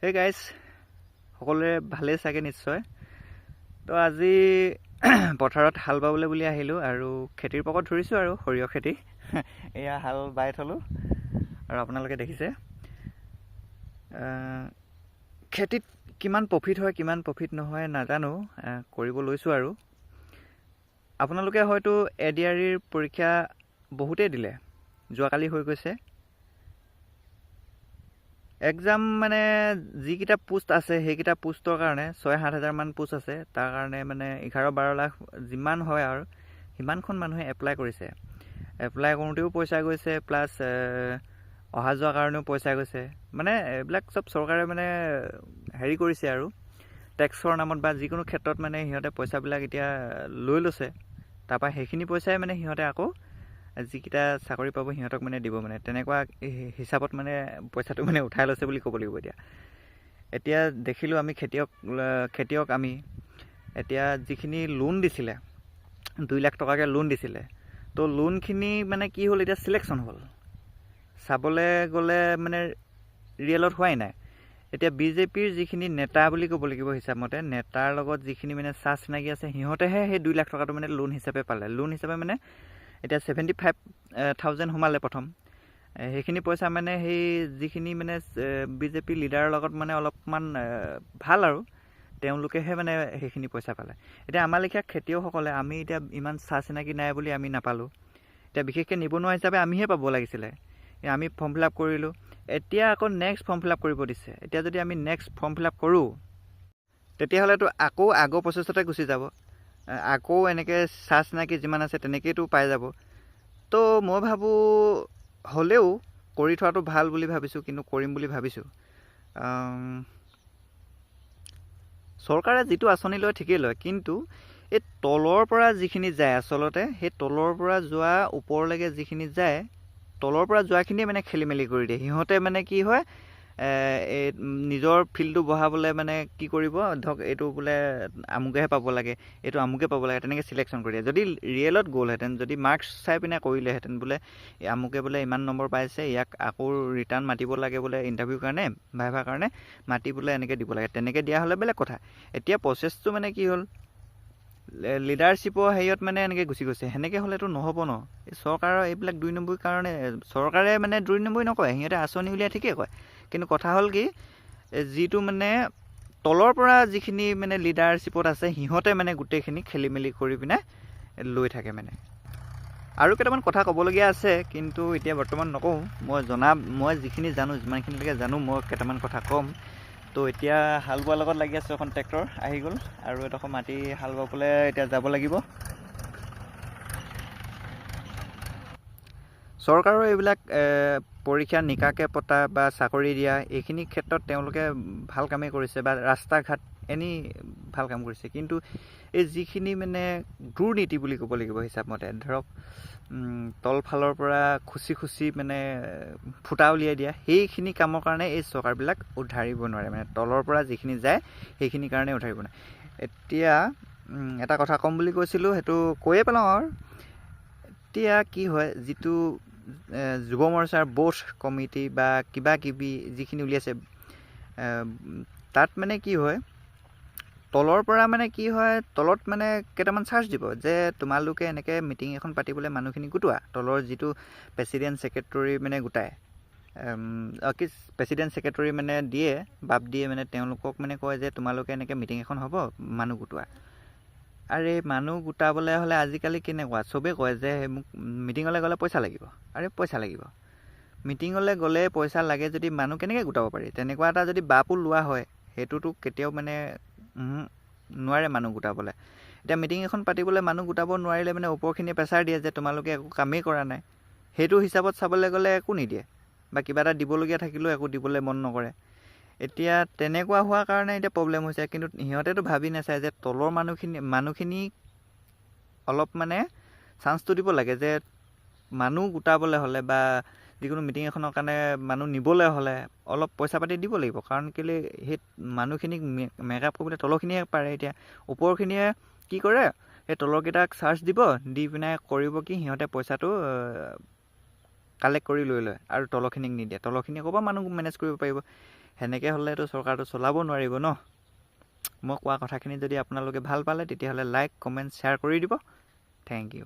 Hey guys, সকলোৰে ভালেই চাগে নিশ্চয়। তো আজি পথাৰত হাল বাবলৈ বুলি আহিলোঁ আৰু খেতিৰ পকত ধৰিছোঁ আৰু সৰিয়হ খেতি। এয়া হাল বাই থলোঁ আৰু আপোনালোকে দেখিছে খেতিত কিমান প্ৰফিট হয় কিমান প্ৰফিট নহয় নাজানো, কৰিব লৈছোঁ। আৰু আপোনালোকে হয়তো এ ডি আৰ ইৰ পৰীক্ষা বহুতেই দিলে, যোৱাকালি হৈ গৈছে এক্সাম। মানে যিকেইটা পোষ্ট আছে সেইকেইটা পোষ্টৰ কাৰণে 6-7 হাজাৰমান পোষ্ট আছে, তাৰ কাৰণে মানে 11-12 লাখ যিমান হয় আৰু সিমানখন মানুহে এপ্লাই কৰিছে। এপ্লাই কৰোঁতেও পইচা গৈছে, প্লাছ অহা যোৱাৰ কাৰণেও পইচা গৈছে। মানে এইবিলাক চব চৰকাৰে মানে হেৰি কৰিছে আৰু টেক্সৰ নামত বা যিকোনো ক্ষেত্ৰত মানে সিহঁতে পইচাবিলাক এতিয়া লৈ লৈছে। তাৰপৰা সেইখিনি পইচাই মানে সিহঁতে আকৌ যিকেইটা চাকৰি পাব সিহঁতক মানে দিব, মানে তেনেকুৱা হিচাপত মানে পইচাটো মানে উঠাই লৈছে বুলি ক'ব লাগিব। এতিয়া এতিয়া দেখিলোঁ আমি খেতিয়ক আমি এতিয়া যিখিনি লোন দিছিলে 2 লাখ টকাকৈ লোন দিছিলে, তো লোনখিনি মানে কি হ'ল, এতিয়া চিলেকশ্যন হ'ল, চাবলৈ গ'লে মানে ৰিয়েলত হোৱাই নাই। এতিয়া বি জে পিৰ যিখিনি নেতা বুলি ক'ব লাগিব হিচাপমতে, নেতাৰ লগত যিখিনি মানে চা চিনাকি আছে সিহঁতেহে সেই 2 লাখ টকাটো মানে লোন হিচাপে পালে। লোন হিচাপে মানে এতিয়া 75,000 সোমালে প্ৰথম, সেইখিনি পইচা মানে সেই যিখিনি মানে বি জে পি লিডাৰৰ লগত মানে অলপমান ভাল আৰু তেওঁলোকেহে মানে সেইখিনি পইচা পালে। এতিয়া আমাৰ লেখীয়া খেতিয়কসকলে আমি এতিয়া ইমান চা চিনাকি নাই বুলি আমি নাপালোঁ। এতিয়া বিশেষকৈ নিবনুৱা হিচাপে আমিহে পাব লাগিছিলে, আমি ফৰ্ম ফিল আপ কৰিলোঁ। এতিয়া আকৌ নেক্সট ফৰ্ম ফিল আপ কৰিব দিছে। এতিয়া যদি আমি নেক্সট ফৰ্ম ফিল আপ কৰোঁ তেতিয়াহ'লেতো আকৌ আগৰ প্ৰচেছতে গুচি যাব, আকৌ এনেকৈ চা চিনাকি যিমান আছে তেনেকৈতো পাই যাব। তো মই ভাবোঁ হ'লেও কৰি থোৱাটো ভাল বুলি ভাবিছোঁ, কিন্তু কৰিম বুলি ভাবিছোঁ। চৰকাৰে যিটো আঁচনি লয় ঠিকেই লয়, কিন্তু এই তলৰ পৰা যিখিনি যায় আচলতে সেই তলৰ পৰা যোৱা ওপৰলৈকে যিখিনি যায় তলৰ পৰা যোৱাখিনিয়ে মানে খেলি মেলি কৰি দিয়ে। সিহঁতে মানে কি হয়, এই নিজৰ ফিল্ডটো বঢ়াবলৈ মানে কি কৰিব, ধৰক এইটো বোলে আমুকেহে পাব লাগে, এইটো আমুকে পাব লাগে, তেনেকৈ চিলেকশ্যন কৰি দিয়ে। যদি ৰিয়েলত গ'লহেঁতেন, যদি মাৰ্কছ চাই পিনে কৰিলেহেঁতেন, বোলে আমুকে বোলে ইমান নম্বৰ পাইছে, ইয়াক আকৌ ৰিটাৰ্ণ মাতিব লাগে বোলে ইণ্টাৰভিউৰ কাৰণে, ভাইভাৰ কাৰণে মাতি বোলে এনেকৈ দিব লাগে, তেনেকৈ দিয়া হ'লে বেলেগ কথা। এতিয়া প্ৰচেছটো মানে কি হ'ল, লিডাৰশ্বিপৰ হেৰিয়ত মানে এনেকৈ গুচি গৈছে। সেনেকৈ হ'লেতো নহ'ব ন। এই চৰকাৰৰ এইবিলাক 2 নম্বৰীৰ কাৰণে, চৰকাৰে মানে 2 নম্বৰী নকয়, সিহঁতে আঁচনি উলিয়াই ঠিকেই কয়, কিন্তু কথা হ'ল কি, যিটো মানে তলৰ পৰা যিখিনি মানে লিডাৰশ্বিপত আছে সিহঁতে মানে গোটেইখিনি খেলি মেলি কৰি পিনে লৈ থাকে মানে। আৰু কেইটামান কথা ক'বলগীয়া আছে, কিন্তু এতিয়া বৰ্তমান নকওঁ। মই যিখিনি জানো, যিমানখিনিলৈকে জানো মই কেইটামান কথা ক'ম। তো এতিয়া হাল বোৱাৰ লগত লাগি আছোঁ, এখন ট্ৰেক্টৰ আহি গ'ল আৰু এডোখৰ মাটি হাল বাবলৈ এতিয়া যাব লাগিব। চৰকাৰৰ এইবিলাক পৰীক্ষা নিকাকৈ পতা বা চাকৰি দিয়া এইখিনি ক্ষেত্ৰত তেওঁলোকে ভাল কামেই কৰিছে, বা ৰাস্তা ঘাট এনেই ভাল কাম কৰিছে। কিন্তু এই যিখিনি মানে দুৰ্নীতি বুলি ক'ব লাগিব হিচাপমতে, ধৰক তলফালৰ পৰা খুচি খুচি মানে ফুটা উলিয়াই দিয়া, সেইখিনি কামৰ কাৰণে এই চৰকাৰবিলাক উদ্ধাৰিব নোৱাৰে, মানে তলৰ পৰা যিখিনি যায় সেইখিনিৰ কাৰণে উদ্ধাৰিব নোৱাৰে। এতিয়া এটা কথা ক'ম বুলি কৈছিলোঁ, সেইটো কৈয়ে পেলাওঁ আৰু। এতিয়া কি হয়, যিটো যুৱ মৰ্চাৰ বৌথ কমিটি বা কিবা কিবি যিখিনি উলিয়াইছে, তাত মানে কি হয়, তলৰ পৰা মানে কি হয়, তলত মানে কেইটামান চাৰ্জ দিব যে তোমালোকে এনেকৈ মিটিং এখন পাতিবলৈ মানুহখিনি গোটোৱা। তলৰ যিটো প্ৰেচিডেণ্ট ছেক্ৰেটৰী মানে গোটায়, কি প্ৰেচিডেণ্ট ছেক্ৰেটৰী মানে দিয়ে, বাপ দিয়ে, মানে তেওঁলোকক মানে কয় যে তোমালোকে এনেকৈ মিটিং এখন হ'ব, মানুহ গোটোৱা। আৰে মানুহ গোটাবলৈ হ'লে আজিকালি কেনেকুৱা, চবেই কয় যে মোক মিটিঙলৈ গ'লে পইচা লাগিব, আৰে পইচা লাগিব, মিটিঙলৈ গ'লে পইচা লাগে যদি মানুহ কেনেকৈ গোটাব পাৰি? তেনেকুৱা এটা যদি বাপো লোৱা হয়, সেইটোতো কেতিয়াও মানে নোৱাৰে মানুহ গোটাবলৈ। এতিয়া মিটিং এখন পাতিবলৈ মানুহ গোটাব নোৱাৰিলে মানে ওপৰখিনিয়ে প্ৰেছাৰ দিয়ে যে তোমালোকে একো কামেই কৰা নাই। সেইটো হিচাপত চাবলৈ গ'লে একো নিদিয়ে, বা কিবা এটা দিবলগীয়া থাকিলেও একো দিবলৈ মন নকৰে। এতিয়া তেনেকুৱা হোৱাৰ কাৰণে এতিয়া প্ৰব্লেম হৈছে। কিন্তু সিহঁতেতো ভাবি নাচায় যে তলৰ মানুহখিনি অলপ মানে চান্সটো দিব লাগে যে মানুহ গোটাবলৈ হ'লে বা যিকোনো মিটিং এখনৰ কাৰণে মানুহ নিবলৈ হ'লে অলপ পইচা পাতি দিব লাগিব। কাৰণ কেলৈ সেই মানুহখিনিক মেকআপ কৰিবলৈ তলৰখিনিয়ে পাৰে। এতিয়া ওপৰখিনিয়ে কি কৰে, সেই তলৰকেইটাক চাৰ্জ দিব, দি পিনে কৰিব কি, সিহঁতে পইচাটো কালেক্ট কৰি লৈ লয় আৰু তলৰখিনিক নিদিয়ে। তলৰখিনিয়ে ক'ৰপৰা মানুহ মেনেজ কৰিব পাৰিব? সেনেকৈ হ'লেতো চৰকাৰটো চলাব নোৱাৰিব ন। মই কোৱা কথাখিনি যদি আপোনালোকে ভাল পালে, তেতিয়াহ'লে লাইক, কমেণ্ট, শ্বেয়াৰ কৰি দিব। Thank you.